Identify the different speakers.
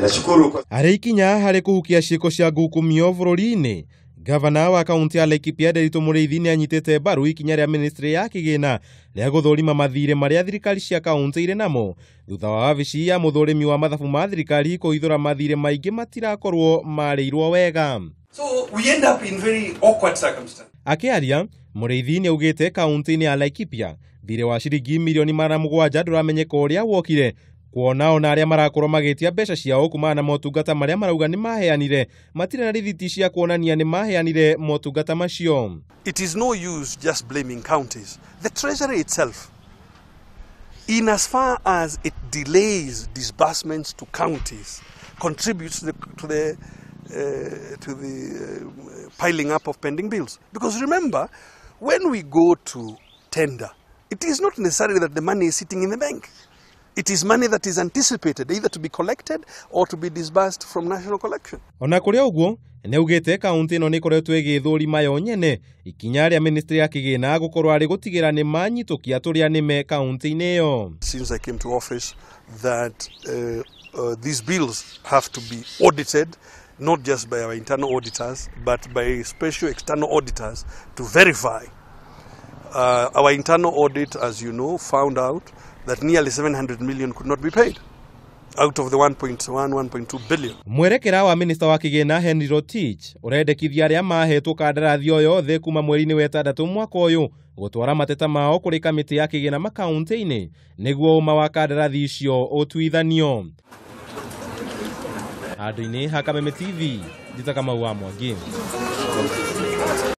Speaker 1: Nashukuru kwa
Speaker 2: Arĩ ikinya harĩ kũhukia ciĩko cia ngukumio bũrũri-inĩ, Gavana wa kaunti ya Laikipia Nderitu Mũrĩithi nĩ anyitĩte mbaru ikinya rĩa ministry ya kĩgĩna rĩa gũthũrima mathirĩ marĩa thirikari cia kaunti irĩ namo thutha wa wabici ya mũthũrimi wa mathabu ma thirikari kũhithũra mathirĩ maingĩ matirakorwo marĩirwo wega.
Speaker 3: So we end up in very awkward circumstances.
Speaker 2: Akĩaria, Mũrĩithi nĩ augĩte kaunti-inĩ ya Laikipia thirĩ wa ciringi mirioni 700 ndũramenyeka ũrĩa wokire, kuona ona arĩa marakorwo magĩtia mbeca ciao kumana na motungata marĩa marauga nĩ maheanire matirĩ na rithiti cia kuonania nĩ maheanire motungata macio.
Speaker 3: It is no use just blaming counties. The Treasury itself, in as far as it delays disbursements to counties, contributes to the piling up of pending bills. Because remember, when we go to tender, it is not necessarily that the money is sitting in the bank. It is money that is anticipated either to be collected or to be disbursed from national collection.
Speaker 2: Ona kũrĩ ũguo, nĩ augĩte kaunti ĩno nĩ ĩkoretwo ĩgĩthũrima yo nyene ikinya rĩa ministry ya kĩgĩna gũkorwo arĩ gũtigĩra nĩ manyitũkia tũrĩa nĩme kaunti-inĩ ĩyo.
Speaker 3: Since I came to office, that these bills have to be audited, not just by our internal auditors, but by special external auditors to verify. Our internal audit, as you know, found out that nearly 700 million could not be paid out of the 1.1, 1.2 billion.
Speaker 2: Mwerekera wa minista wa kĩgĩna Henry Rotich ũrendekithia arĩa mahetwo kandarathi o yothe kuma mweri-inĩ wa ĩtandatũ mwaka ũyũ gũtwara mateta mao kũrĩ kamĩtĩ ya kĩgĩna makaunti-inĩ nĩguo ũma wa kandarathi icio ũtuithanio. Handũ-inĩ ha Kameme TV, njĩtaga Kamau wa Mwangi.